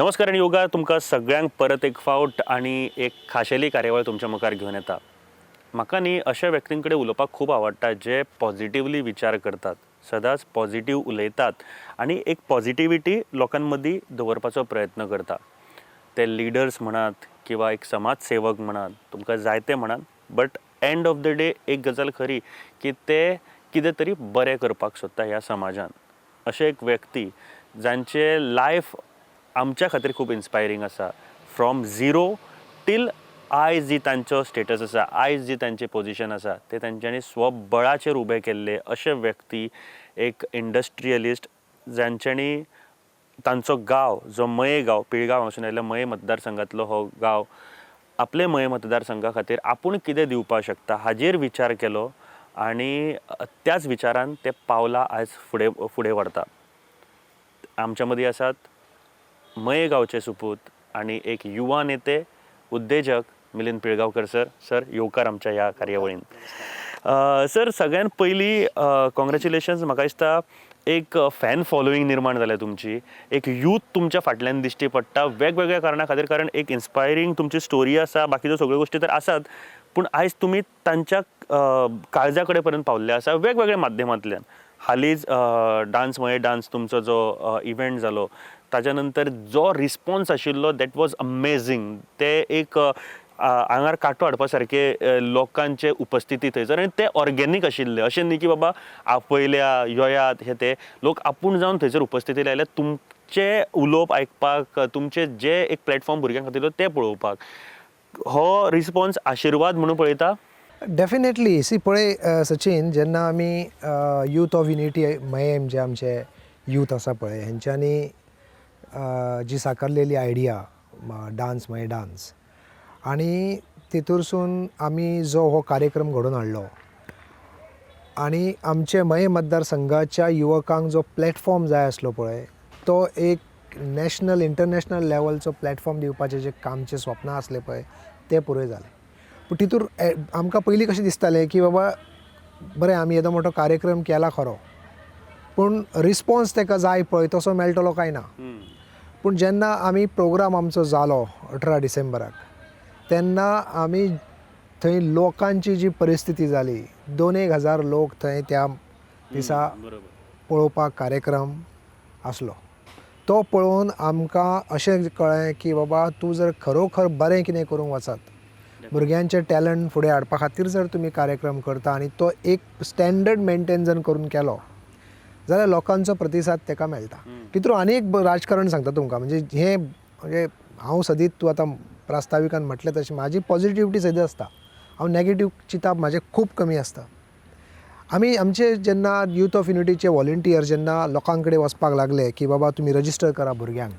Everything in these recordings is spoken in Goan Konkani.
नमस्कार आनी योगा तुमकां सगळ्यांक परत एक फावट आनी एक खाशेली कार्यावळ तुमच्या मुखार घेवन येता. म्हाका न्ही अशा व्यक्तीं कडेन उलोवपाक खूब आवडटा जे पॉझिटिवली विचार करतात, सदांच पॉझिटीव उलयतात आनी एक पॉझिटिविटी लोकां मदीं दवरपाचो प्रयत्न करता. ते लिडर्स म्हणात किंवा एक समाज सेवक म्हणात, तुमकां जायते म्हणात, but end of the day एक गजाल खरी की ते कितें तरी बरें करपाक सोदता ह्या समाजान. अशे एक व्यक्ती जांचे लायफ आमच्या खातीर खूब इन्स्पायरींग आसा. फ्रॉम झिरो टील आयज जी तांचो स्टेटस आसा, आयज जी तांचें पोजिशन आसा, ते तांच्यांनी स्वबळाचेर उबे केल्ले अशे व्यक्ती, एक इंडस्ट्रियलिस्ट जांच्यांनी तांचो गांव जो मये गांव, पिळगांव हांगासून आयिल्लो मये मतदारसंघातलो हो गांव, आपले मये मतदारसंघा खातीर आपूण कितें दिवपाक शकता हाजेर विचार केलो आनी त्याच विचारान ते पावलां आयज फुडें फुडें व्हरता. आमच्या मदीं आसात मये गांवचे सुपूत आनी एक युवा नेते, उद्देजक मिलिंद पिळगांवकर सर. सर, येवकार आमच्या ह्या कार्यावळीन. सर, सगळ्यात पयलीं कॉंग्रेच्युलेशन्स. म्हाका दिसता एक फॅन फॉलोईंग निर्माण जाल्या तुमची, एक यूथ तुमच्या फाटल्यान दिश्टी पडटा वेगवेगळ्या कारणां खातीर, कारण एक इन्स्पायरींग तुमची स्टोरी आसा, बाकीच्यो सगळ्यो गोश्टी तर आसात, पूण आयज तुमी तांच्या काळजा कडेन पर्यंत पावल्ले आसा वेगवेगळ्या माध्यमांतल्यान. हालींच डान्स मये डान्स तुमचो जो इव्हेंट जालो, ताच्या नंतर जो रिस्पॉन्स आशिल्लो, that was amazing. ते एक आंगार कांटो हाडपा सारके लोकांचे उपस्थिती थंयसर आनी ते ऑर्गेनीक आशिल्ले. अशें न्ही की बाबा आपयल्या, योयात हे ते. लोक आपूण जावन थंयसर उपस्थिती आयले तुमचें उलोवप आयकपाक, तुमचे जे एक प्लॅटफॉर्म भुरग्यां खातीर ते पळोवपाक. हो रिस्पॉन्स आशिर्वाद म्हणून पळयता? डेफिनेटली. सी, पळय सचिन, जेन्ना आमी यूथ ऑफ युनिटी मयेम, जे आमचे यूथ आसा पळय, हेंच्यांनी जी साकारलेली आयडिया डान्स मये डान्स आनी तितूरसून आमी जो हो कार्यक्रम घडोवन हाडलो आनी आमचे मये मतदारसंघाच्या युवकांक जो प्लॅटफॉर्म जाय आसलो पळय, तो एक नॅशनल, इंटरनॅशनल लेवलचो प्लॅटफॉर्म दिवपाचें जें आमचें स्वप्न आसलें पळय, तें पुराय जालें. पूण तितूर आमकां पयलीं कशें दिसतालें की बाबा बरें, आमी येदो मोठो कार्यक्रम केला खरो, पूण रिस्पॉन्स ताका जाय पळय तसो मेळटलो काय ना. पूण जेन्ना आमी प्रोग्राम आमचो जालो 18 डिसेंबराक, तेन्ना आमी थंय लोकांची जी परिस्थिती जाली, 2 एक हजार लोक थंय त्या दिसा पळोवपाक कार्यक्रम आसलो, तो पळोवन आमकां अशें कळ्ळें की बाबा, तूं जर खरोखर बरें कितें करूंक वचत, भुरग्यांचें टॅलंट फुडें हाडपा खातीर जर तुमी कार्यक्रम करता आनी तो एक स्टँडर्ड मेंटेन जर करून केलो जाल्यार लोकांचो प्रतिसाद ताका मेळटा. तितून आनी एक राजकारण सांगता तुमकां. म्हणजे हें म्हणजे हांव सदींच, तूं आतां प्रास्ताविकान म्हटलें तशें, म्हाजी पॉझिटिविटी सदींच आसता. हांव नॅगेटीव चिंतप म्हाजें खूब कमी आसता. आमी आमचे जेन्ना यूथ ऑफ युनिटीचे वॉलंटियर जेन्ना लोकां कडेन वचपाक लागले की बाबा तुमी रजिस्टर करा भुरग्यांक,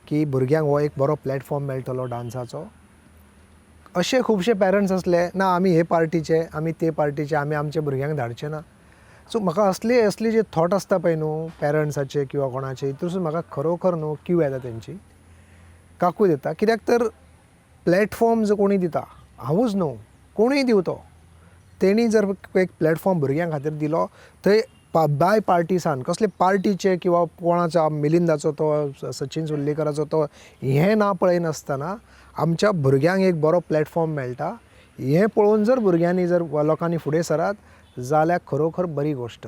की भुरग्यांक हो एक बरो प्लॅटफॉर्म मेळटलो डान्साचो, अशे खुबशे पेरंट्स आसले, ना आमी हे पार्टीचे, आमी ते पार्टीचे, आमी आमच्या भुरग्यांक धाडचे ना. सो म्हाका असली असली जे थॉट आसता पळय न्हू पेरंट्साचे किंवा कोणाचे, हितूरसून म्हाका खरोखर न्हू कीव येता, तेंची काकूट येता. कित्याक तर प्लॅटफॉर्म जो कोणी दिता, हांवूच न्हू, कोणूय दिवं तो, तेणी जर एक प्लॅटफॉर्म भुरग्यां खातीर दिलो, थंय बाय पार्टीसान कसले पार्टीचे किंवा कोणाचो, मिलिंदाचो तो, सचिन सुर्लेकराचो तो, हें ना पळयनासतना आमच्या भुरग्यांक एक बरो प्लॅटफॉर्म मेळटा हें पळोवन जर भुरग्यांनी, जर लोकांनी फुडें सरात जाल्यार खरोखर बरी गोश्ट.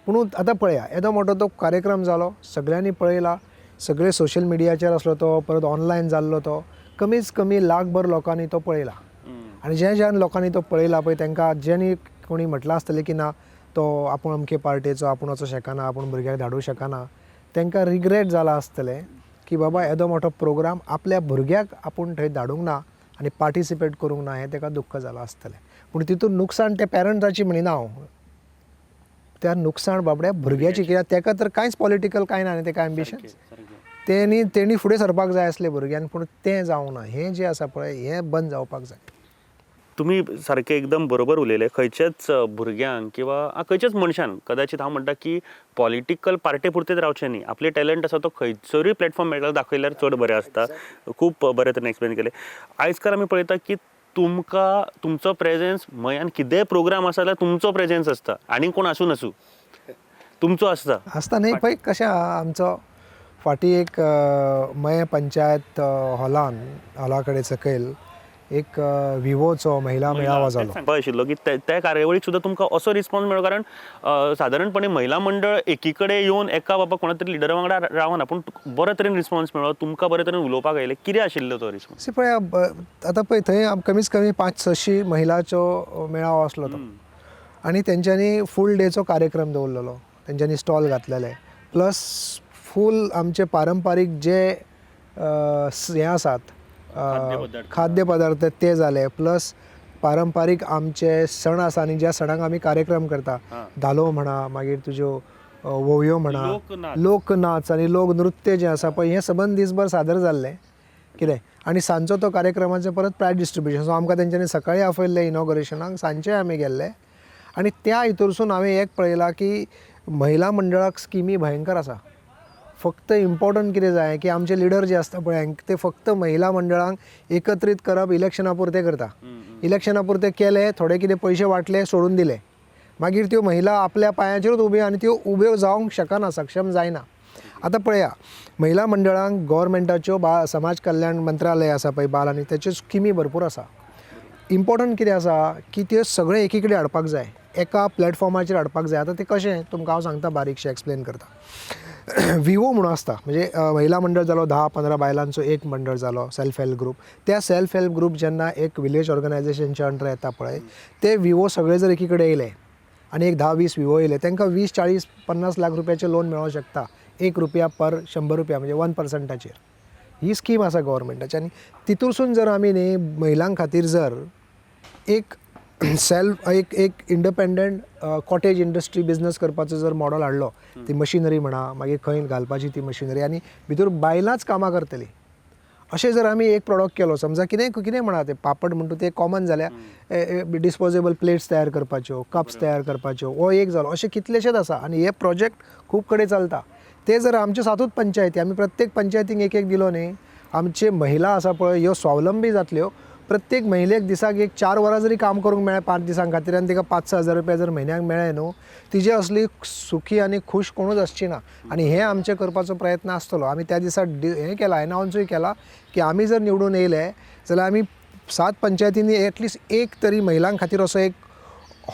पूण आतां पळया, येदो मोठो तो कार्यक्रम जालो, सगळ्यांनी पळयला, सगळे सोशल मिडियाचेर आसलो तो, परत ऑनलायन जाल्लो तो, कमीच कमी लाखभर लोकांनी तो पळयला. आनी ज्या ज्या लोकांनी तो पळयला पळय, तांकां ज्यांनी कोणी म्हटलां आसतलें की ना, तो आपूण अमके पार्टेचो, आपूण वचोंक शकना, आपूण भुरग्याक धाडूंक शकना, तांकां रिग्रेट जाला आसतलें की बाबा येदो मोठो प्रोग्राम आपल्या भुरग्याक आपूण थंय धाडूंक ना आनी पार्टिसिपेट करूंक ना, हें ताका दुख्ख जालां आसतलें. पूण तितून नुकसाण ते पेरंट्साची म्हणिना हांव, त्या नुकसाण बाबड्या भुरग्याची, कित्याक ताका तर कांयच पॉलिटिकल कांय ना न्ही तेका एम्बिशन. तेणी तेणी फुडें सरपाक जाय आसलें भुरग्यान, पूण तें जावंक ना. हें जें आसा पळय, हें बंद जावपाक जाय. तुमी सारकें एकदम बरोबर उलयले. खंयच्याच भुरग्यांक किंवा खंयच्याच मनशान कदाचित हांव म्हणटा की पॉलिटिकल पार्टी पुरतेच रावचें न्ही. आपलें टॅलंट आसा तो खंयसरूय प्लॅटफॉर्म मेळटा दाखयल्यार चड बरें आसता. खूब बरें तरेन एक्सप्लेन केलें. आयज काल आमी पळयता की तुमकां तुमचो प्रेजेन्स मयान कितेंय प्रोग्राम आसा जाल्यार तुमचो प्रेजेन्स आसता, आनी कोण आसूं नासूं, तुमचो आसता. आसता न्ही. पळय कशें आहा, आमचो फाटीं एक मयें पंचायत हॉलान हॉला कडेन सकयल एक विवोचो महिला मेळावो जालो. सांगपाक आशिल्लो की त्या कार्यावळीक सुद्दां तुमकां असो रिस्पॉन्स मेळ्ळो, कारण सादारणपणे महिला मंडळ एकी कडेन येवन एका बाबा कोणा तरी लिडरा वांगडा रावना, पूण बरे तरेन रिस्पॉन्स मेळ्ळो, तुमकां बरे तरेन उलोवपाक आयलें. कितें आशिल्लो तो रिस्पॉन्स? सी पळय, आतां पळय थंय कमीत कमी 500-600 महिलाचो मेळावो आसलो तो, आनी तेंच्यांनी फूल डेचो कार्यक्रम दवरलेलो, तेंच्यांनी स्टॉल घातलेले, प्लस फूल आमचे पारंपारीक जे हें आसात खाद्यपदार्थ ते जाले, प्लस पारंपारीक आमचे सण आसा आनी ज्या सणांक आमी कार्यक्रम करता, धालो म्हणा, मागीर तुज्यो होवयो म्हणा, लोकनाच आनी लोकनृत्य जें आसा पळय, हें सबंद दीसभर सादर जाल्लें कितें. आनी सांजचो तो कार्यक्रमाचें परत प्रायज डिस्ट्रिब्युशन. सो आमकां तेंच्यांनी सकाळीं आपयल्लें इनॉग्रेशनाक, सांजचें आमी गेल्ले. आनी त्या हितूरसून हांवें एक पळयलां की महिला मंडळाक स्किमी भयंकर आसा. फक्त इम्पॉर्टंट कितें जाय की आमचे लिडर जे आसता पळय ते फक्त महिला मंडळांक एकत्रीत करप इलेक्शना पुरतें करता. इलेक्शना पुरतें केलें, थोडे कितें पयशे वांटले, सोडून दिले, मागीर त्यो महिला आपल्या पांयाचेरूच उब्यो आनी त्यो उब्यो जावंक शकना, सक्षम जायना. आतां पळया महिला मंडळांक गव्हर्मेंटाच्यो समाज कल्याण मंत्रालय आसा पळय बाल, आनी तेच्यो स्किमी भरपूर आसा. इम्पॉर्टंट कितें आसा की त्यो सगळें एकी कडेन हाडपाक जाय, एका प्लॅटफॉर्माचेर हाडपाक जाय. आतां तें कशें तुमकां हांव सांगता, बारीकशें एक्सप्लेन करता. विवो म्हणून आसता, म्हणजे महिला मंडळ जालो, 10-15 बायलांचो एक मंडळ जालो, सेल्फ हेल्प ग्रूप. त्या सेल्फ हेल्प ग्रूप जेन्ना एक विलेज ऑर्गनायजेशनच्या अंडर येता पळय, ते विवो सगळे जर एकी कडेन येयले आनी एक 10-20 विवो येयले, तांकां 20, 40, 50 लाख रुपयाचें लोन मेळोंक शकता, 1 रुपया पर 100 रुपया, म्हणजे 1%. ही स्कीम आसा गव्हर्मेंटाची. आनी तितूरसून जर आमी न्ही महिलां खातीर जर एक सेल्फ एक इंडिपेंडंट कॉटेज इंडस्ट्री बिजनस करपाचो जर मॉडल हाडलो, ती मशिनरी म्हणा, मागीर खंय घालपाची ती मशिनरी, आनी भितर बायलांच कामां करतलीं, अशें जर आमी एक प्रोडक्ट केलो, समजा कितें कितें म्हणा, ते पापड म्हणटा ते कॉमन जाल्या, डिस्पोजेबल प्लेट्स तयार करपाच्यो, कप्स तयार करपाच्यो, हो एक जालो. अशे कितलेशेच आसा आनी हे प्रोजेक्ट खूब कडेन चलता. ते जर आमचे 7 पंचायती, आमी प्रत्येक पंचायतींक एक एक दिलो न्ही, आमचे महिला आसा पळय ह्यो स्वावलंबी जातल्यो. प्रत्येक महिलेक दिसाक एक 4 वरां जरी काम करूंक मेळ्ळें 5 दिसां खातीर, आनी तिका 5-6 हजार रुपया जर म्हयन्याक मेळ्ळे न्हू, तिजे असली सुखी आनी खूश कोणूच आसची ना. आनी हें आमचें करपाचो प्रयत्न आसतलो. आमी त्या दिसा हें केलां, एनावन्सूय केलां की आमी जर निवडून येयले जाल्यार आमी 7 पंचायतींनी एटलिस्ट एक तरी महिलां खातीर असो एक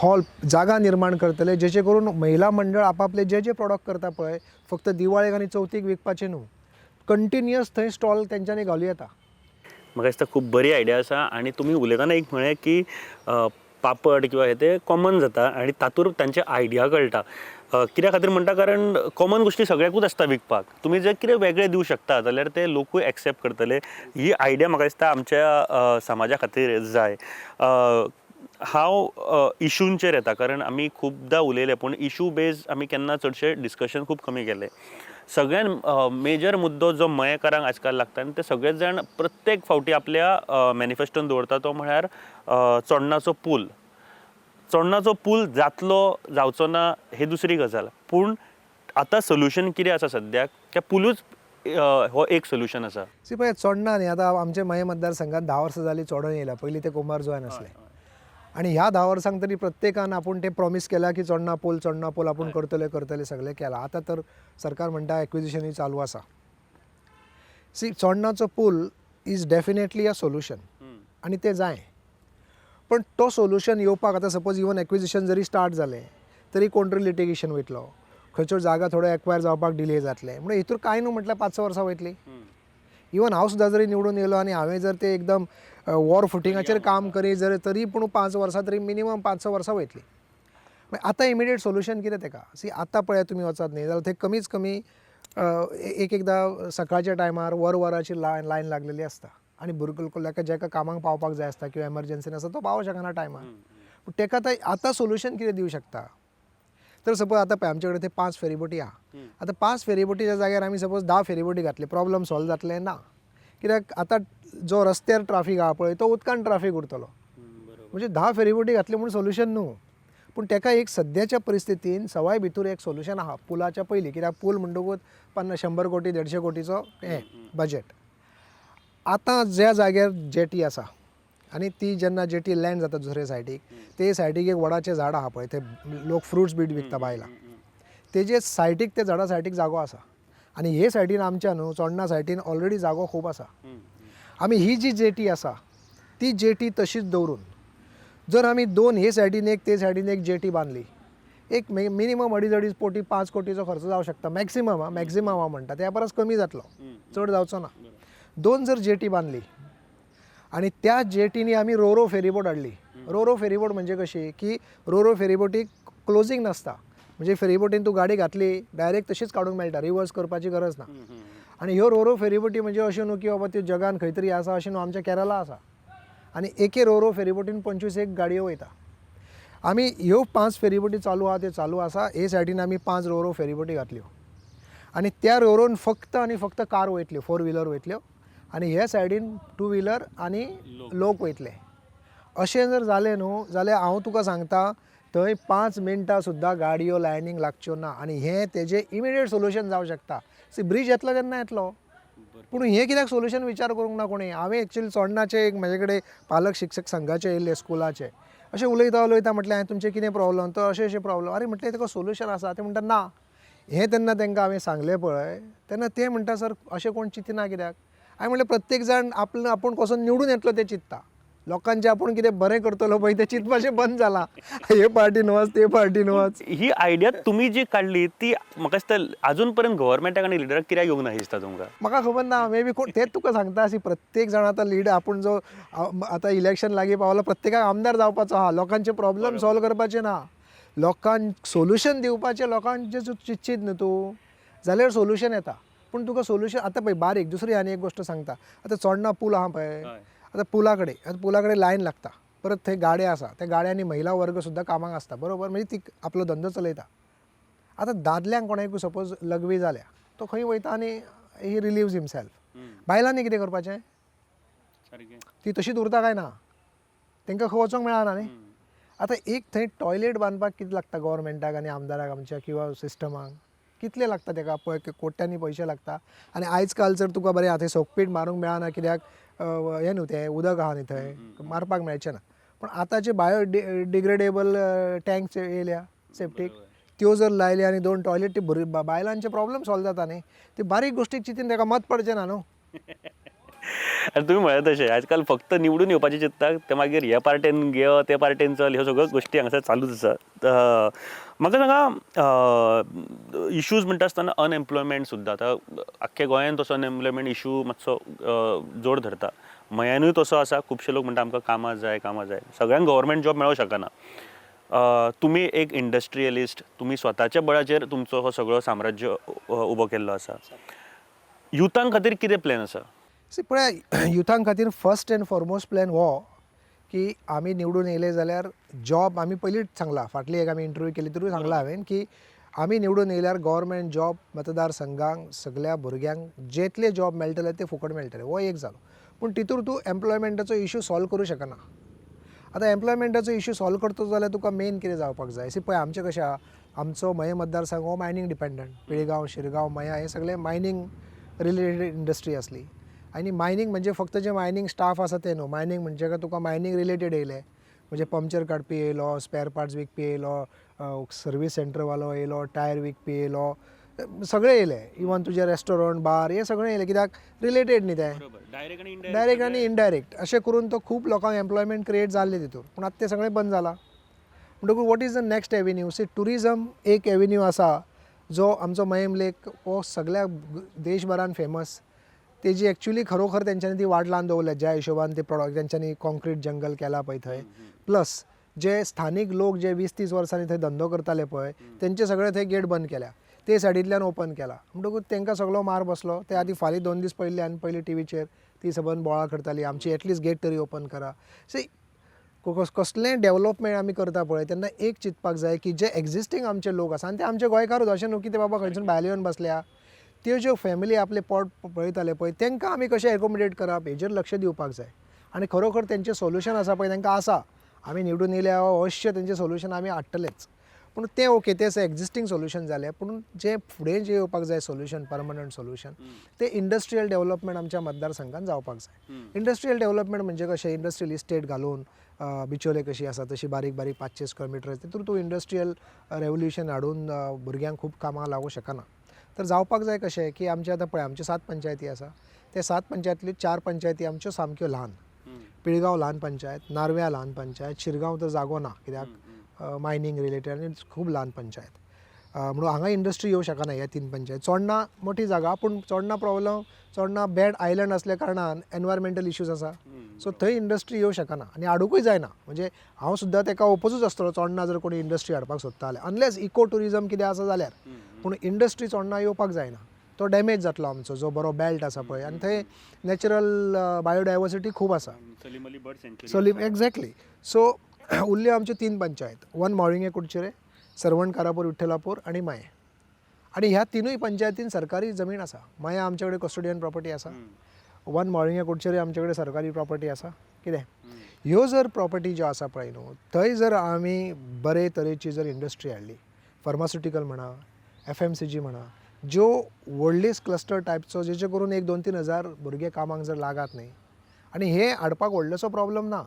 हॉल जागा निर्माण करतले, जेचे करून महिला मंडळ आपापले जे जे प्रोडक्ट करता पळय, फक्त दिवाळेक आनी चवथीक विकपाचें न्हू, कंटिन्युअस थंय स्टॉल तेंच्यांनी घालूं येता. म्हाका दिसता खूब बरी आयडिया आसा. आनी तुमी उलयतना एक म्हळें की पापड किंवा हे ते कॉमन जाता आनी तातूंत तांचे आयडिया कळटा. कित्या खातीर म्हणटा, कारण कॉमन गोश्टी सगळ्याकूच आसता विकपाक, तुमी जर कितें वेगळें दिवं शकता जाल्यार ते लोकूय एक्सेप्ट करतले. ही आयडिया म्हाका दिसता आमच्या समाजा खातीर जाय. हांव इशूंचेर येता, कारण आमी खुबदां उलयले पूण इशू बेज आमी केन्ना चडशे डिस्कशन खूब कमी केलें. सगळ्यान मेजर मुद्दो जो मयेकारांक आजकाल लागता आनी ते सगळेच जाण प्रत्येक फावटी आपल्या मॅनिफेस्टोन दवरता तो म्हळ्यार चोडणाचो पूल. चोडणाचो पूल जातलो जावचो ना हे दुसरी गजाल, पूण आतां सोल्युशन कितें आसा सद्याक, त्या पुलूच हो एक सोल्युशन आसा. सी पळय चोडणा न्ही, आतां आमचे मये मतदारसंघात 10 वर्सां जालीं चोडण येयला, पयलीं ते कुंभारजुव्यान आसले, आनी ह्या 10 वर्सांक तरी प्रत्येकान आपूण तें प्रॉमीस केलां की चोडणा पूल, चोडणा पूल आपूण करतले करतले, सगळें केलां. आतां तर सरकार म्हणटा एक्विजिशनूय चालू आसा. सी चोडणाचो पूल is definitely a solution आनी तें जाय, पण तो सोल्युशन येवपाक आतां सपोज इवन एक्विजिशन जरी स्टार्ट जालें तरी कोण तरी लिटिगेशन वयतलो, खंयच्यो जागा थोड्यो एक्वायर जावपाक डिले जातलें, म्हणून हितूर कांय न्हू म्हटल्यार 5-6 वर्सां वयतलीं. इवन हांव सुद्दां जरी निवडून येयलो आनी हांवें जर ते एकदम वॉर फुटिंगाचेर काम करी जर तरी पूण 5 वर्सां तरी मिनिमम 5-6 वर्सां वयतलीं. मागीर आतां इमिडिएट सोल्युशन कितें तेका? सी आतां पळय तुमी वचात न्ही जाल्यार थंय कमीच कमी एक एकदां सकाळच्या टायमार वर वराची लायन लागलेली आसता आनी भुरगो जेका कामाक पावपाक जाय आसता किंवा एमरजन्सीन आसता तो पावोंक शकना टायमार. पूण तेका आतां आतां सोल्युशन कितें दिवं शकता? तर सपोज आतां पळय आमचे कडेन ते 5 फेरीबोटी आहा, आतां 5 फेरीबोटीच्या जाग्यार आमी सपोज 10 फेरीबोटी घातले, प्रॉब्लम सॉल्व जातलें ना, कित्याक आतां जो रस्त्यार ट्राफीक आहा पळय तो उदकान ट्राफीक उरतलो. म्हणजे 10 फेरीबोटी घातल्यो म्हूण सोल्युशन न्हू, पूण तेका एक सद्याच्या परिस्थितीन सवाय भितूर एक सोल्युशन आहा पुलाच्या पयलीं, कित्याक पूल म्हणटकूच 50, 100 कोटी, 150 कोटीचो हें बजेट. आतां ज्या जाग्यार जेटी आसा आनी ती जेन्ना जेटी लँड जाता दुसरे सायडीक, ते सायडीक एक वडाचें झाड आहा पळय, ते लोक फ्रुट्स बीट विकता बायलां, तेजे सायडीक ते झाडा सायडीक जागो आसा. आनी हे सायडीन आमच्या न्हू चोडणा सायडीन ऑलरेडी जागो खूब आसा. आमी ही जी जेटी आसा ती जेटी तशीच दवरून जर आमी दोन हे सायडीन एक ते सायडीन एक जेटी बांदली, एक मिनिमम अडीच अडीच कोटी 5 कोटीचो खर्च जावं शकता मॅक्सिमम. आं, मॅक्सिमम हांव म्हणटा, त्या परस कमी जातलो, चड जावचो ना. दोन जर जेटी बांदली आनी त्या जेटीनी आमी रोरो फेरीबोट हाडली. रोरो फेरीबोट म्हणजे कशी की रोरो फेरीबोटीक क्लोजींग नासता, म्हणजे फेरीबोटीन तूं गाडी घातली डायरेक्ट तशीच काडूंक मेळटा, रिवर्स करपाची गरज ना. आनी ह्यो रोरो फेरीबोटी म्हणजे अश्यो न्हू की बाबा त्यो जगान खंय तरी आसा, अशें न्हू, आमच्या केरला आसा. आनी एके रोरो फेरीबोटीन 25 एक गाडयो वयता. आमी ह्यो 5 फेरीबोटी चालू आहा त्यो चालू आसा. हे सायडीन आमी 5 रोरो फेरीबोटी घातल्यो आनी त्या रोरोन फक्त आनी फक्त कार वयतल्यो, 4 व्हिलर वयतल्यो आनी हे सायडीन 2 व्हिलर आनी लोक वयतले. अशें जर जालें न्हू जाल्यार हांव तुका सांगता थंय 5 मिनटां सुद्दां गाडयो लायनीक लागच्यो ना. आनी हें तेजें इमिडिएट सोल्युशन जावं शकता. सी, ब्रीज येतलो तेन्ना येतलो, पूण हें कित्याक सोल्युशन विचार करूंक ना कोणी. हांवें एक्चुअली चोडणाचे एक म्हजे कडेन पालक शिक्षक संघाचे येयल्ले स्कुलाचे, अशें उलयता उलयता म्हटलें हांवें तुमचें कितें प्रॉब्लम, तो अशें अशें प्रॉब्लम. आरे म्हटलें ताका सोल्युशन आसा. ते म्हणटा ना. हें तेन्ना तांकां हांवें सांगलें पळय तेन्ना ते म्हणटा सर अशें कोण चिंतना कित्याक. हांवें म्हणलें प्रत्येक जाण आपलो आपूण कसो निवडून येतलो तें चिंत्ता, लोकांचें आपूण कितें बरें करतलो पळय तें चिंतपाचें बंद जालां. हे पार्टीन वच ते पार्टीन वच. ही आयडिया तुमी जी काडली ती म्हाका दिसता अजून पर्यंत गव्हर्मेंटाक आनी लिडराक कित्याक येवंक ना दिसता तुमकां? म्हाका खबर ना, मे बी कोण तेंच तुका सांगता. अशी प्रत्येक जाण आतां लीड आपूण जो आतां इलेक्शन लागीं पावला प्रत्येकाक आमदार जावपाचो आहा, लोकांचे प्रॉब्लम सॉल्व करपाचे ना, लोकांक सोल्युशन दिवपाचें. लोकांचें चिंतशीत न्हू तूं जाल्यार सोल्युशन येता. पूण तुका सोल्युशन आतां पळय बारीक दुसरी आनी एक गोश्ट सांगता. आतां चोडणा पूल आहा पळय, आतां पुला कडेन आतां पुला कडेन लायन लागता, परत थंय गाडे आसा, त्या गाड्यांनी महिला वर्ग सुद्दां कामाक आसता, बरोबर, म्हणजे ती आपलो धंदो चलयता. आतां दादल्यांक कोणाकूय सपोज लघवी जाल्या तो खंय वयता आनी ही रिलीव्ज हिमसेल्फ. बायलांनी कितें करपाचें, ती तशीच उरता काय ना, तांकां खंय वचोंक मेळना न्ही. आतां एक थंय टॉयलेट बांदपाक कितें लागता गव्हर्मेंटाक आनी आमदाराक आमच्या किंवा सिस्टमाक कितले लागता तेका, पळय कोट्यांनी पयशे लागता. आनी आयज काल जर तुका बरें आतां सोकपीट मारूंक मेळना कित्याक हें न्हू तें उदक आहा न्ही थंय मारपाक मेळचें ना. पूण आतांचे बायो डिग्रेडेबल टँक्स येयल्या सेप्टीक, त्यो जर लायली आनी 2 टॉयलेट ती बायलांचे प्रॉब्लम सॉल्व जाता न्ही. ती बारीक गोश्टीक चिंतून तेका मत पडचें ना न्हू. आनी तुमी म्हळ्यार तशें आजकाल फक्त निवडून येवपाचें चिंतता, ते मागीर हे पार्टेन घे ते पार्टेन चल, ह्यो सगळ्यो गोश्टी हांगासर चालूच आसा. म्हाका सांगा, इश्यूज म्हणटा आसतना अनएम्प्लॉयमेंट सुद्दां आतां आख्ख्या गोंयांत तसो अनएम्प्लॉयमेंट इशू मातसो जोर धरता, मयानूय तसो आसा. खुबशे लोक म्हणटा आमकां कामां जाय कामां जाय, सगळ्यांक गव्हर्मेंट जॉब मेळोंक शकना. तुमी एक इंडस्ट्रियलिस्ट, तुमी स्वताच्या बळाचेर तुमचो हो सगळो साम्राज्य उबो केल्लो आसा. युथां खातीर कितें प्लॅन आसा? सी पळय, युथां खातीर फर्स्ट एंड फॉरमोस्ट प्लॅन हो की आमी निवडून येयले जाल्यार जॉब आमी पयलींच सांगला, फाटली एक आमी इंटरव्यू केली तरी सांगला हांवें की आमी निवडून येयल्यार गव्हर्मेंट जॉब मतदारसंघांक सगल्या भुरग्यांक जितले जॉब मेळटले ते फुकट मेळटले, हो एक जालो. पूण तितूर तूं एम्प्लॉयमेंटाचो इशू सॉल्व करूं शकना. आतां एम्प्लॉयमेंटाचो इशू सॉल्व करतो जाल्यार तुका मेन कितें जावपाक जाय. सी पळय आमचें कशें आहा, आमचो मये मतदारसंघ हो मायनींग डिपेंडंट, पिळगांव शिरगांव मया हे सगळे मायनींग रिलेटेड इंडस्ट्री आसली. आनी मायनींग म्हणजे फक्त जे मायनींग स्टाफ आसा ते न्हू, मायनींग म्हणजे तुका मायनींग रिलेटेड येयले म्हणजे पंक्चर काडपी येयलो, स्पेर पार्ट्स विकपी येयलो, सर्वीस सेंटरवालो येयलो, टायर विकपी येयलो, सगळे येयले. इवन तुजे रेस्टॉरंट बार हे सगळे येयले कित्याक रिलेटेड न्ही ते, डायरेक्ट आनी इनडायरेक्ट. अशें करून तो खूब लोकांक एम्प्लॉयमेंट क्रिएट जाल्लें तितूर. पूण आतां तें सगळें बंद जालां. म्हणटकूच what is the next avenue? See tourism एक एवेन्यू आसा जो आमचो मयेम लेक हो सगळ्या देशभरान फेमस. तेजी एक्चुली खरोखर तेंच्यांनी ती वाट लावन दवरल्या ज्या हिशोबान ते प्रोडक्ट तेंच्यांनी कॉन्क्रीट जंगल केला पळय थंय. प्लस जे स्थानीक लोक जे 20-30 वर्सांनी थंय धंदो करताले पळय तेंचे सगळे थंय गेट बंद केल्या, ते सायडींतल्यान ओपन केला. म्हणटकूच तेंकां सगळो मार बसलो. ते आदी फाल्यां 2 दीस पयलीं आनी पयलीं टिवीचेर ती सबंद बोळा करताली आमची एटलिस्ट गेट तरी ओपन करा. सी कसलेंय डेवलपमेंट आमी करता पळय तेन्ना एक चिंतपाक जाय की जे एक्झिस्टींग आमचे लोक आसा आनी ते आमचे गोंयकारूच, अशें न्हू की ते बाबा खंयसून भायले येवन बसल्या, त्यो ज्यो फॅमिली आपले पोट पळयताले पळय तांकां आमी कशें एकोमोडेट करप हेजेर लक्ष दिवपाक जाय. आनी खरोखर तेंचें सोल्युशन आसा पळय तांकां आसा, आमी निवडून येयल्या अवश्य तेंचें सोल्युशन आमी हाडटलेच. पूण तें ओके तें एक्झिस्टींग सोल्युशन जालें, पूण जें फुडें जें येवपाक जाय सोल्युशन, परमनंट सोल्युशन, तें इंडस्ट्रियल डेवलपमेंट आमच्या मतदारसंघात जावपाक जाय. इंडस्ट्रियल डेवलपमेंट म्हणजे कशें, इंडस्ट्रियल इस्टेट घालून बिचोले कशी आसा तशी बारीक बारीक 500 स्क्वेअर मिटर तितून तूं इंडस्ट्रियल रेवोल्युशन हाडून भुरग्यांक खूब कामां लागूं शकना. तर जावपाक जाय कशें की आमचें आतां पळय आमच्यो 7 पंचायती आसा, ते 7 पंचायतींतल्यो 4 पंचायती आमच्यो सामक्यो ल्हान. पिळगांव ल्हान पंचायत, नार्व्या ल्हान पंचायत, शिरगांव तर जागो ना कित्याक मायनींग रिलेटेड आनी खूब ल्हान पंचायत, म्हणून हांगा इंडस्ट्री येवं शकना ह्या 3 पंचायत. चोडणा मोठी जागा, पूण चोडणा प्रॉब्लम, चोडणा बॅड आयलंड आसल्या कारणान एनवायरमेंटल इश्यूज आसा, सो थंय इंडस्ट्री येवं शकना आनी हाडुंकूय जायना. म्हणजे हांव सुद्दां ताका ओपोजूच आसतलो चोडणा जर कोणी इंडस्ट्री हाडपाक सोदता जाल्यार, अनलेस इको ट्युरिजम कितें आसा जाल्यार, पूण इंडस्ट्री चोडणा येवपाक जायना, तो डॅमेज जातलो आमचो जो बरो बेल्ट आसा पळय, आनी थंय नॅचरल बायोडायवर्सिटी खूब आसा. Salim Ali bird sanctuary. Salim exactly. So उरल्यो आमच्यो 3 पंचायत, 1 माळिंगे कुडचेरे, सर्वण कारापूर विठ्ठलापूर आनी मयें. आनी ह्या 3 पंचायतीन सरकारी जमीन आसा. मयें आमचे कडेन कस्टोडियन प्रॉपर्टी आसा, 1 माळिंगे कुडचेरे आमचे कडेन सरकारी प्रॉपर्टी आसा. कितें ह्यो जर प्रॉपर्टी ज्यो आसा पळय न्हू, थंय जर आमी बरे तरेची जर इंडस्ट्री हाडली, फार्मास्युटिकल म्हणा, FMCG म्हणा, ज्यो व्हडले क्लस्टर टायपचो जेचे करून 1 2 3 हजार भुरगे कामाक जर लागात न्ही, आनी हे हाडपाक व्हडलोसो प्रॉब्लम ना.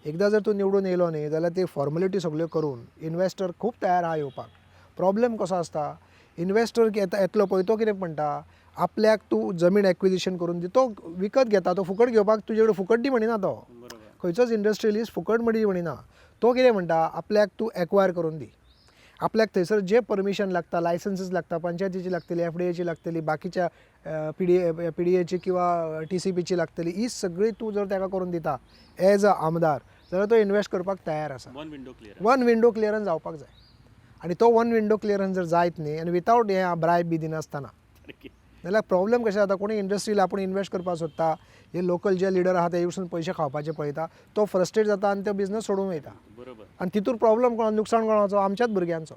एकदां जर तूं निवडून येयलो न्ही जाल्यार ती फॉर्मेलिटी सगल्यो करून इन्वेस्टर खूब तयार आहा येवपाक. प्रॉब्लम कसो आसता, इन्वेस्टर येतलो पळय तो कितें म्हणटा, आपल्याक तूं जमीन एक्विजिशन करून दी, तो विकत घेता, तो फुकट घेवपाक तुजे कडेन फुकट दी म्हणिना तो, खंयचोच इंडस्ट्रियलिस्ट फुकट दी म्हणिना, तो कितें म्हणटा आपल्याक तूं एक्वायर करून दी, आपल्याक थंयसर जे परमिशन लागता, लायसन्सीस लागता, पंचायतीची लागतली, FDA लागतली, बाकीच्या PDAची किंवा TCPची लागतली, ही सगळी तूं जर ताका करून दिता एज अ आमदार जाल्यार तो इन्वेस्ट करपाक तयार आसा. One window clearance, one window clearance जावपाक जाय. आनी तो वन विंडो क्लियरन्स जर जायत न्ही आनी वितावट हें ब्रायब बी दिनासतना जाल्यार प्रॉब्लम कशें जाता, कोणी इंडस्ट्रीला आपूण इन्वेस्ट करपाक सोदता, हे लोकल जे लिडर आहा ते वचून पयशे खावपाचे पळयता, तो फ्रस्ट्रेट जाता आनी तो बिजनस सोडून वयता. बरोबर. आनी तितूर प्रॉब्लम कोणा, नुकसाण कोणाचो, आमच्याच भुरग्यांचो.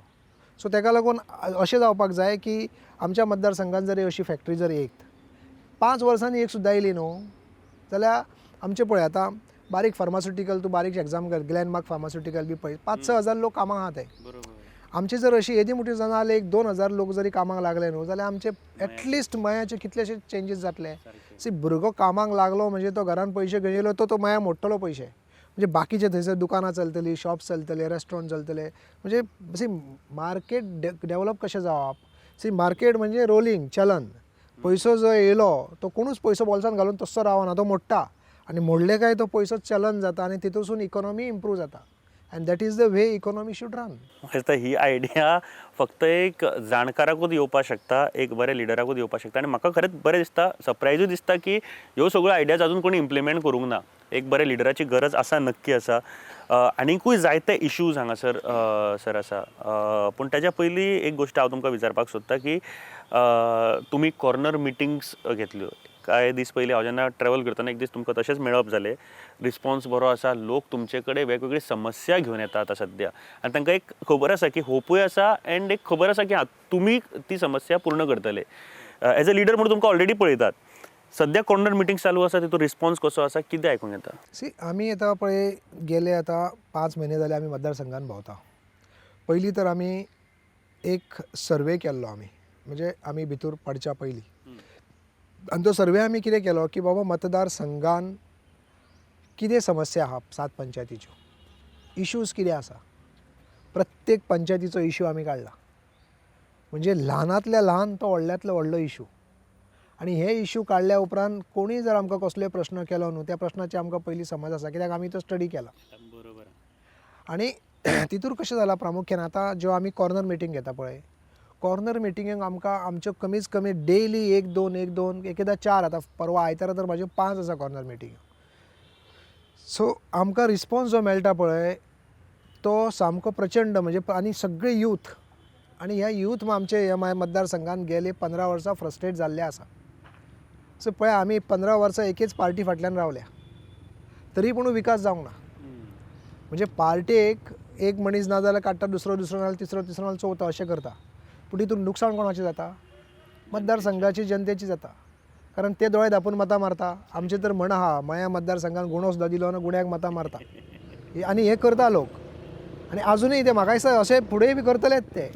सो ताका लागून अशें जावपाक जाय की आमच्या मतदारसंघात जर अशी फॅक्टरी जर एक 5 वर्सांनी एक सुद्दां येयली न्हू जाल्यार आमचें पळय आतां बारीक फार्मास्युटिकल तूं बारीक एग्जाम कर, ग्लॅनमार्क फार्मास्युटिकल बी पळय 5-6 हजार लोक कामाक आहा ते. बरोबर. आमची जर अशी येदी मोठी जाणां जाल्यार 1-2 हजार लोक जरी कामाक लागले न्हू जाल्यार आमचे एटलिस्ट मयाचे कितलेशे चेंजीस जातले. सी भुरगो कामाक लागलो म्हणजे तो घरान पयशे घेवन येयलो तो मया मोडटलो पयशे, म्हणजे बाकीचे थंयसर दुकानां चलतलीं, शॉप्स चलतले, रेस्टॉरंट चलतले, म्हणजे सी मार्केट डेवलप कशें जावप. सी मार्केट म्हणजे रोलिंग चलन, पयसो जो येयलो तो कोणूच पयसो बोल्सान घालून तस्सो रावना, तो मोडटा आनी मोडले काय तो पयसो चलन जाता आनी तितूंतसून इकॉनॉमी इम्प्रूव जाता. And that is the way economy should run. म्हाका दिसता ही आयडिया फक्त एक जाणकाराकूच येवपाक शकता, एक बरे लिडराकूच येवपाक शकता. आनी म्हाका खरेंच बरें दिसता, सरप्रायजूय दिसता की ह्यो सगळ्यो आयडियाज अजून कोणी इम्प्लिमेंट करूंक ना. एक बरे लिडराची गरज आसा, नक्की आसा. आनीकूय जायते इश्यूज हांगासर सर आसा, पूण ताच्या पयलीं एक गोश्ट हांव तुमकां विचारपाक सोदता की तुमी कॉर्नर मिटिंग्स घेतल्यो कांय दीस पयलीं. हांव जेन्ना ट्रॅवल करतना एक दीस तुमकां तशेंच मेळप जालें, रिस्पॉन्स बरो आसा, लोक तुमचे कडेन वेगवेगळी समस्या घेवन येता आतां सद्या, आनी तांकां एक खबर आसा की होपूय आसा एंड एक खबर आसा की तुमी ती समस्या पूर्ण करतले. एज अ लिडर म्हणून तुमकां ऑलरेडी पळयतात. सद्या कॉर्नर मिटींग चालू आसा, तितून रिस्पॉन्स कसो आसा, कितें आयकूंक येता? सी आमी आतां पळय गेले आतां 5 म्हयने जाले आमी मतदारसंघान भोंवता. पयलीं तर आमी एक सर्वे केल्लो, आमी म्हणजे आमी भितर पडच्या पयलीं, आनी तो सर्वे आमी कितें केलो की बाबा मतदारसंघान कितें समस्या आहा, 7 पंचायतीच्यो इश्यूज कितें आसा, प्रत्येक पंचायतीचो इश्यू आमी काडला, म्हणजे ल्हानांतल्या ल्हान तो व्हडल्यांतलो व्हडलो इश्यू. आनी हे इश्यू काडल्या उपरांत कोणीय जर आमकां कसलोय प्रश्न केलो न्हू, त्या प्रश्नाची आमकां पयलीं समज आसा कित्याक आमी तो स्टडी केला. बरोबर. आनी तितूर कशें जालां प्रामुख्यान आतां ज्यो आमी कॉर्नर मिटींग घेता पळय, कॉर्नर मिटिंगेक आमकां आमच्यो कमीच कमी डेली 1 2 1 2 एकदां 4, आतां परवां आयतारा तर म्हाज्यो 5 आसा कॉर्नर मिटींग. सो आमकां रिस्पॉन्स जो मेळटा पळय तो सामको प्रचंड, म्हणजे आनी सगळे यूथ, आनी ह्या यूथ आमचे ह्या मतदारसंघान गेले 15 वर्सां फ्रस्ट्रेट जाल्ले आसा. सो पळय आमी 15 वर्सां एकेच पार्टी फाटल्यान रावल्या तरी पूण विकास जावंक ना. म्हणजे पार्टेक एक मनीस ना जाल्यार काडटा, दुसरो दुसरो ना जाल्यार तिसरो, तिसरो ना जाल्यार चवथो, अशें करता. पूण तितून नुकसाण कोणाचें जाता? मतदारसंघाची जनतेची जाता, कारण ते दोळे धांपून मतां मारता. आमचें तर म्हण आहा, मया मतदारसंघान गुणो सुद्दां दिलो ना गुण्याक मतां मारता, आनी हें करता लोक, आनी आजुनूय ते म्हाका दिसता अशें फुडें बी करतलेच ते.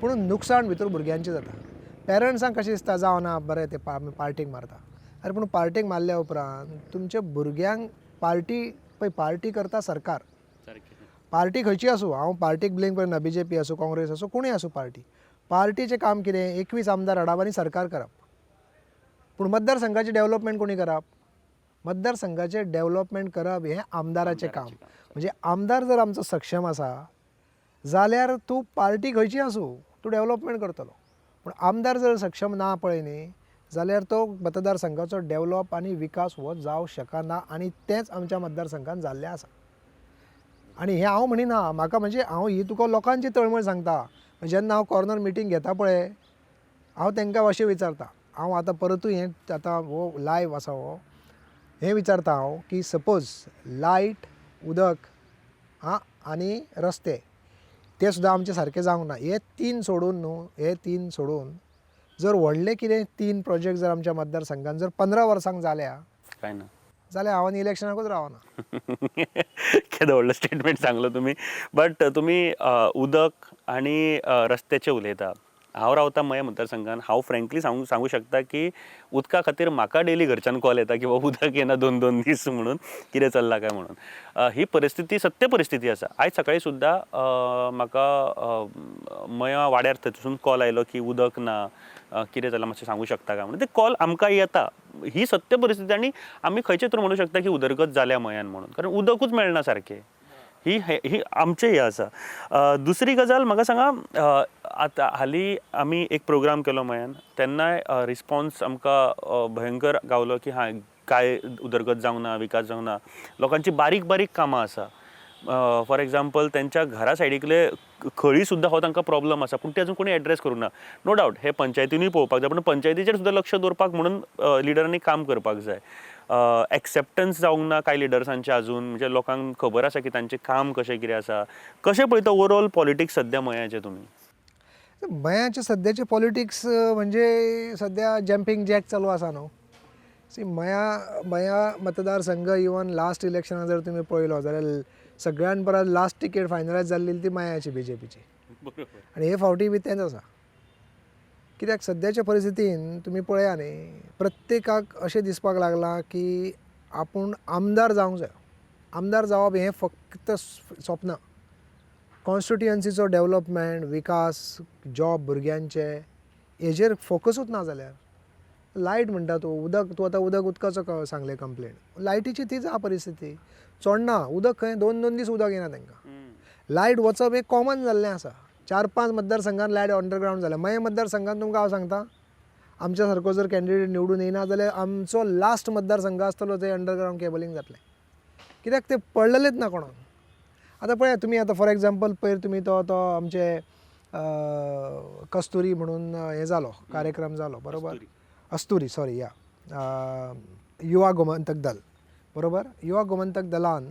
पूण नुकसाण भितर भुरग्यांचें जाता. पेरंट्सांक कशें दिसता जावं ना बरें ते आमी पार्टीक मारता, अरे पूण पार्टीक मारल्या उपरांत तुमच्या भुरग्यांक पार्टी पळय, पार्टी करता सरकार, पार्टी खंयची आसूं, हांव पार्टीक ब्लेम करिना, BJP आसूं, काँग्रेस आसूं, कोणूय आसूं पार्टी, पार्टीचें काम कितें, 21 आमदार हाडप आनी सरकार करप. पूण मतदारसंघाचें डेवलपमेंट कोणी करप? मतदारसंघाचें डेवलपमेंट करप हें आमदाराचें काम. म्हणजे आमदार जर आमचो सक्षम आसा जाल्यार तूं पार्टी खंयची आसूं तूं डेवलपमेंट करतलो. पूण आमदार जर सक्षम ना पळय न्ही जाल्यार तो मतदारसंघाचो डेवलप आनी विकास हो जावंक शकना आनी तेंच आमच्या मतदारसंघान जाल्लें आसा. आनी हें हांव म्हणिना, म्हाका म्हणजे हांव ही तुका लोकांची तळमळ सांगता. जेन्ना हांव कॉर्नर मिटींग घेता पळय हांव तांकां अशें विचारता, हांव आतां परतूय हें आतां हो लायव आसा हो हें विचारता हांव की सपोज लायट, उदक आं आनी रस्ते ते सुद्दां आमचे सारके जावंक ना. हे तीन सोडून न्हू, हे तीन सोडून जर व्हडले कितें 3 प्रोजेक्ट जर आमच्या मतदारसंघान जर 15 वर्सांक जाल्या काय ना जाल्यार हांव आनी इलेक्शनाकूच रावना. केदो व्हडलो स्टेटमेंट सांगलो तुमी. बट तुमी उदक आनी रस्त्याचें उलयता. हांव रावता मया मतदारसंघान, हांव फ्रेंकली सांगू शकता की उदका खातीर म्हाका डेली घरच्यान कॉल येता की बाबा उदक येना 2-2 दीस म्हणून, कितें चल्लां काय म्हणून. ही परिस्थिती सत्य परिस्थिती आसा. आयज सकाळी सुद्दां म्हाका मया वाड्यार थंयसून कॉल आयलो की उदक ना, कितें जालां मातशें सांगू शकता काय म्हणून. ते कॉल आमकां येता. ही सत्य परिस्थिती आनी आमी खंयचे तरी म्हणू शकता की उदरगत जाल्या मयान म्हणून, कारण उदकूच मेळना सारकें. ही ही आमचें हें आसा. दुसरी गजाल म्हाका सांगा, आतां हालीं आमी एक प्रोग्राम केलो मयान, तेन्नाय रिस्पोन्स आमकां भयंकर गावलो की हां काय उदरगत जावंक ना, विकास जावंक ना. लोकांची बारीक बारीक कामां आसा. फॉर एग्जाम्पल तेंच्या घरा सायडीकले खळी सुद्दां हो तांकां प्रॉब्लम आसा, पूण ते अजून कोणी एड्रेस करूंक ना. नो डावट हे पंचायतीनूय पळोवपाक जाय, पूण पंचायतीचेर सुद्दां लक्ष दवरपाक म्हणून लिडरांनी काम करपाक जाय. एक्सेप्टन्स जावंक ना कांय लिडर्सांचें अजून, म्हणजे लोकांक खबर आसा की तांचें काम कशें कितें आसा. कशें पळयता ओवरऑल पॉलिटिक्स सद्या मयाचें तुमी? मयाचें सद्याचें पॉलिटिक्स म्हणजे सद्या जम्पींग जॅक चालू आसा न्हू. सी मया मतदारसंघ इवन लास्ट इलेक्शनाक जर तुमी पळयलो जाल्यार सगळ्यान परत लास्ट तिकेट फायनलायज जाल्ली ती मयाची, बीजेपीची. आनी हे फावटी बी तेंच आसा. कित्याक सद्याच्या परिस्थितीन तुमी पळया न्ही, प्रत्येकाक अशें दिसपाक लागलां की आपूण आमदार जावंक जाय. आमदार जावप हें फक्त स्वप्न. कॉन्स्टिट्युयन्सीचो डेवलपमेंट, विकास, जॉब भुरग्यांचे हेजेर फोकसूच ना जाल्यार लायट म्हणटा तूं, उदक तूं आतां उदक उदकाचो सांगलें कंप्लेन, लायटीची तीच आहा परिस्थिती. चोडना उदक खंय 2-2 दीस उदक येना तांकां. लायट वचप हें कॉमन जाल्लें आसा. 4-5 मतदारसंघान लायट अंडरग्रावंड जाल्या. मये मतदारसंघान तुमकां हांव सांगता, आमच्या सारको जर कॅन्डिडेट निवडून येयना जाल्यार आमचो लास्ट मतदारसंघ आसतलो थंय अंडरग्रावंड केबलिंग जातलें. कित्याक तें पडलेलेंच ना कोणाक. आतां पळयात तुमी, आतां फॉर एग्जाम्पल पयर तुमी तो तो आमचे कस्तुरी म्हणून हें जालो कार्यक्रम जालो, बरोबर, अस्तुरी सॉरी या युवा गोमंतक दल, बरोबर. युवा गोमंतक दलान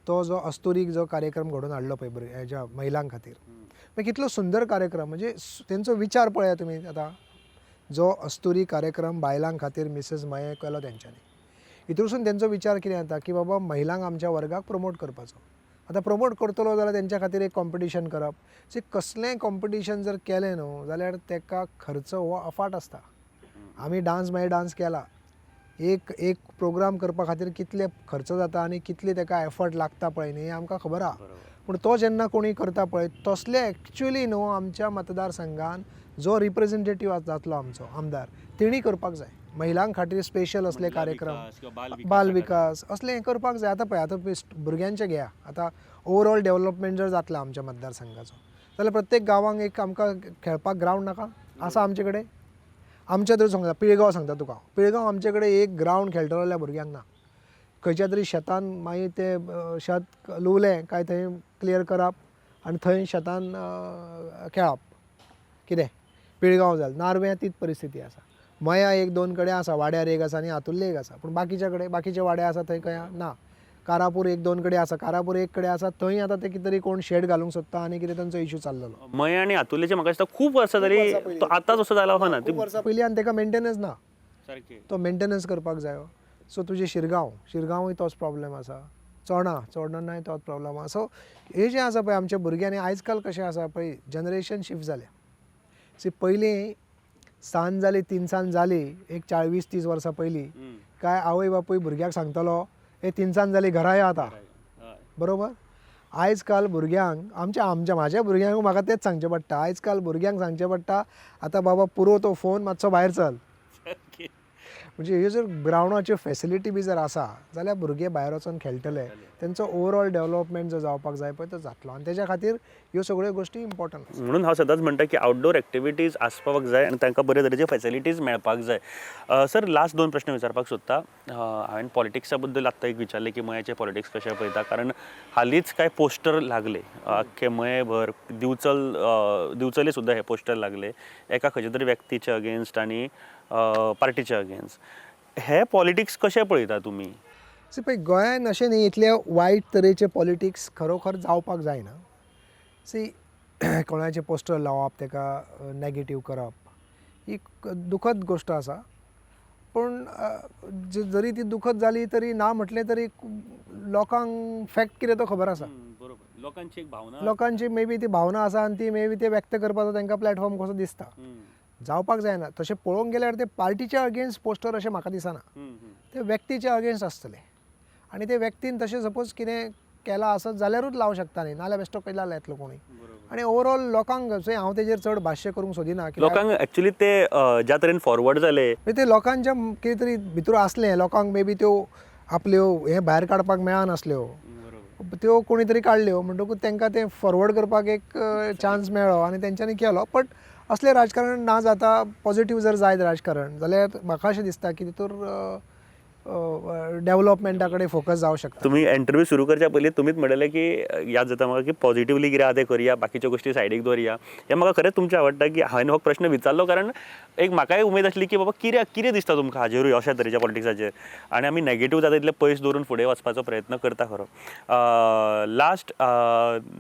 तो जो अस्तुरी जो कार्यक्रम घडोवन हाडलो पळय भुरग्यां हेज्या महिलां खातीर, मागीर कितलो सुंदर कार्यक्रम. म्हणजे तेंचो विचार पळया तुमी आतां, जो अस्तुरी कार्यक्रम बायलां खातीर मिसेस मये केलो तेंच्यांनी, हितूरसून तेंचो विचार कितें जाता की बाबा महिलांक आमच्या वर्गाक प्रमोट करपाचो. आतां प्रमोट करतलो जाल्यार तेंच्या खातीर एक कॉम्पिटिशन करप. सी कसलेंय कॉम्पिटिशन जर केलें न्हू जाल्यार तेका खर्च हो अफाट आसता. आमी डांस मागीर डांस केला, एक एक प्रोग्राम करपा खातीर कितले खर्च जाता आनी कितले तेका एफर्ट लागता पळय न्ही, आमकां खबर आहा. पूण तो जेन्ना कोणी करता पळय तसले एक्चुअली न्हू आमच्या मतदारसंघान जो रिप्रेझेंटेटीव जातलो आमचो आमदार तेणी करपाक जाय. महिलां खातीर स्पेशल असले कार्यक्रम, बाल विकास असले हें करपाक जाय. आतां पळय, आतां भुरग्यांचें घेया, आतां ओवरऑल डेवलपमेंट जर जातला आमच्या मतदारसंघाचो जाल्यार प्रत्येक गांवांक एक आमकां खेळपाक ग्रावंड नाका आसा आमचे कडेन? आमच्या तरी सांगता, पिळगांव सांगता तुका, पिळगांव आमचे कडेन एक ग्रावंड खेळटलो जाल्यार भुरग्यांक ना. खंयच्या तरी शेतान मागीर तें शेत लुवलें काय थंय क्लियर करप आनी थंय शेतान खेळप. कितें पिळगांव जालें, नार्व्यां तीच परिस्थिती आसा. मया 1-2 कडेन आसा, वाड्यार एक आसा आनी हातुल्ले एक आसा, पूण बाकीच्या कडेन बाकीचे वाडे आसा थंय खंय ना. कारापूर 1-2 कडेन आसा, कारापूर 1 कडेन आसा, थंय आतां ते कितें तरी कोण शेड घालूंक सोदता आनी कितें तांचो इशू चाललेलो. मया आनी हातुलेचें म्हाका दिसता खूब वर्सां जाली, तो आतांच असो जाला ना, खूब वर्सां पयलीं आनी ताका मेंटेनन्स ना, तो मेंटेनन्स करपाक जायो. सो तुजें शिरगांव, शिरगांवूय तोच प्रॉब्लेम आसा, चोडणा, चोडणाय तोच प्रॉब्लेम आसा. सो हे जें आसा पळय आमच्या भुरग्यांनी आयज काल कशें आसा पळय, जनरेशन शिफ्ट जाल्या. सी पयलीं सांज जाली, तिनसांज जाली, एक 40-30 वर्सां पयलीं काय आवय बापूय भुरग्याक सांगतलो, हे तिनसांज जाली घरा या आतां, बरोबर. आयज काल भुरग्यांक आमच्या आमच्या म्हाज्या भुरग्यांक म्हाका तेंच सांगचें पडटा. आयज काल भुरग्यांक सांगचें पडटा, आतां बाबा पुरो तो फोन, मातसो भायर चल. म्हणजे ह्यो जर ग्रावंडाच्यो फेसिलिटी बी जर आसा जाल्यार भुरगे भायर वचोन खेळटले, तेंचो ओवरऑल डेवलपमेंट जो जावपाक जाय पळय तो जातलो. आनी तेज्या खातीर ह्यो सगळ्यो गोश्टी इम्पॉर्टंट. म्हणून हांव सदांच म्हणटा की आउटडोर एक्टिविटीज आसपाक जाय आनी तांकां बरे तरेचे फॅसिलिटीज मेळपाक जाय. सर, लास्ट दोन प्रश्न विचारपाक सोदता. हांवें पॉलिटिक्सा बद्दल आत्तां एक विचारलें की मयाचे पॉलिटिक्स कशें पळयता, कारण हालींच कांय पोस्टर लागले अख्खे मयेभर, दिवचल दिवचले सुद्दां हे पोस्टर लागले एका खंयच्या तरी व्यक्तीच्या अगेन्स्ट आनी पार्टीच्या अगेन्स्ट. हे पॉलिटिक्स कशें पळयता तुमी? सी पळय, गोंयान अशें न्ही इतले वायट तरेचे पॉलिटिक्स खरोखर जावपाक जायना. सी, कोणाचें पोस्टर लावप, ताका नॅगेटीव करप ही दुखद गोश्ट आसा. पूण जरी ती दुखद जाली तरी ना म्हटलें तरी लोकांक फॅक्ट कितें तो खबर आसा. बरोबर, लोकांची एक भावना. लोकांची मे बी ती भावना आसा आनी ती मे बी ते व्यक्त करपाचो तांकां प्लॅटफॉर्म कसो दिसता. जावपाक जायना तशें पळोवंक गेल्यार ते पार्टीच्या अगेन्स्ट पोस्टर अशें म्हाका दिसना, ते व्यक्तीच्या अगेन्स्ट आसतले. आनी ते व्यक्तीन तशें सपोज कितें केलां आसत जाल्यारूच लावंक शकता न्ही, नाल्यार बेश्टो केला लायतलो कोणूय. आनी ओवरऑल लोकांक हांव तेजेर चड भाश्य करूंक सोदिना कित्याक लोकांक एक्चुली ते ज्या तरेन फॉरवर्ड जाले म्हणजे ते लोकांच्या कितें तरी भितर आसलें, लोकांक मे बी त्यो आपल्यो हें भायर काडपाक मेळनासल्यो, त्यो कोणी तरी काडल्यो, म्हणटकूच तांकां तें फॉरवर्ड करपाक एक चान्स मेळ्ळो आनी तेंच्यांनी केलो. बट असलें राजकारण ना जाता पॉझिटीव जर जायत राजकारण जाल्यार म्हाका अशें दिसता की तितूर डेवलपमेंटा कडेन फोकस जावं शकता. तुमी इंटरव्यू सुरू करच्या पयलीं तुमीच म्हणलें की याद जाता म्हाका की पॉझिटिवली कितें आहा तें करुया, बाकीच्यो गोश्टी सायडीक दवरया. हें म्हाका खरेंच तुमचें आवडटा की हांवें हो प्रश्न विचारलो, कारण एक म्हाकाय उमेद आसली की बाबा कितें कितें दिसता तुमकां हाजेरूय अशा तरेच्या पॉलिटिक्साचेर, आनी आमी नॅगेटीव जाता तितलें पयस दवरून फुडें वचपाचो प्रयत्न करता खरो. लास्ट,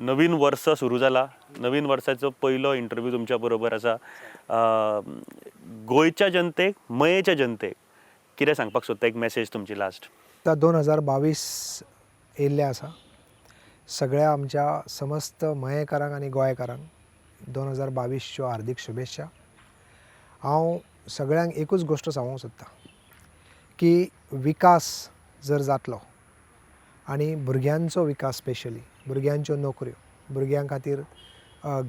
नवीन वर्स सुरू जाला, नवीन वर्साचो पयलो इंटरव्यू तुमच्या बरोबर आसा. गोंयच्या जनतेक, मयेच्या जनतेक कितें सांगपाक सोदता, एक मॅसेज तुमची लास्ट? आतां 2022 येयल्लें आसा. सगळ्या आमच्या समस्त मयेकारांक आनी गोंयकारांक 2022च्यो हार्दीक शुभेच्छा. हांव सगळ्यांक एकूच गोश्ट सांगूंक सोदतां की विकास जर जातलो आनी भुरग्यांचो विकास, स्पेशली भुरग्यांच्यो नोकऱ्यो, भुरग्यां खातीर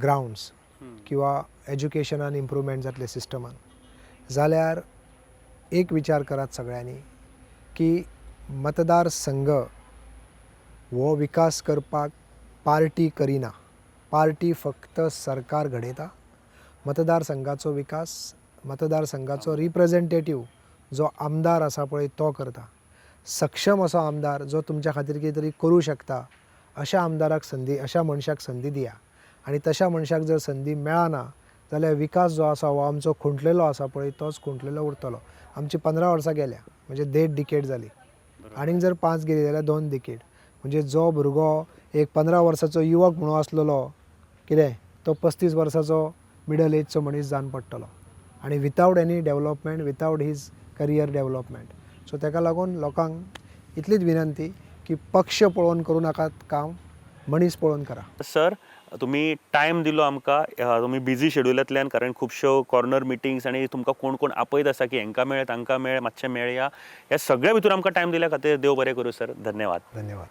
ग्रावंड्स किंवा एज्युकेशनान इम्प्रूवमेंट जातलें सिस्टमान, जाल्यार एक विचार करात सगळ्यांनी की मतदारसंघ हो विकास करपाक पार्टी करिना, पार्टी फक्त सरकार घडयता. मतदारसंघाचो विकास मतदारसंघाचो रिप्रेजेंटेटीव जो आमदार आसा पळय तो करता. सक्षम असो आमदार जो तुमच्या खातीर कितें तरी करूं शकता अशा आमदाराक संदी, अशा मनशाक संदी दिया. आनी तशा मनशाक जर संदी मेळना जाल्यार विकास जो आसा हो आमचो खुंटलेलो आसा पळय तोच खुंटलेलो उरतलो. आमची 15 वर्सां गेल्या, म्हणजे 1.5 डिकेड जाली, आनीक जर 5 गेली जाल्यार 2 डिकेड. म्हणजे जो भुरगो एक 15 वर्साचो युवक म्हणून आसलेलो कितें तो 35 वर्साचो मिडल एजचो मनीस जावन पडटलो, आनी without any development, without his career development. So ताका लागून लोकांक इतलीच विनंती की पक्ष पळोवन करूं नाकात काम, मनीस पळोवन करा. सर, तुमी टायम दिलो आमकां, तुमी बिजी शेड्युलांतल्यान, कारण खुबश्यो कॉर्नर मिटिंग्स आनी तुमकां कोण कोण आपयत आसा की हेंकां मेळ, तांकां मेळ, मातशें मेळया, ह्या सगळ्या भितर आमकां टायम दिल्या खातीर देव बरें करूं सर. धन्यवाद. धन्यवाद.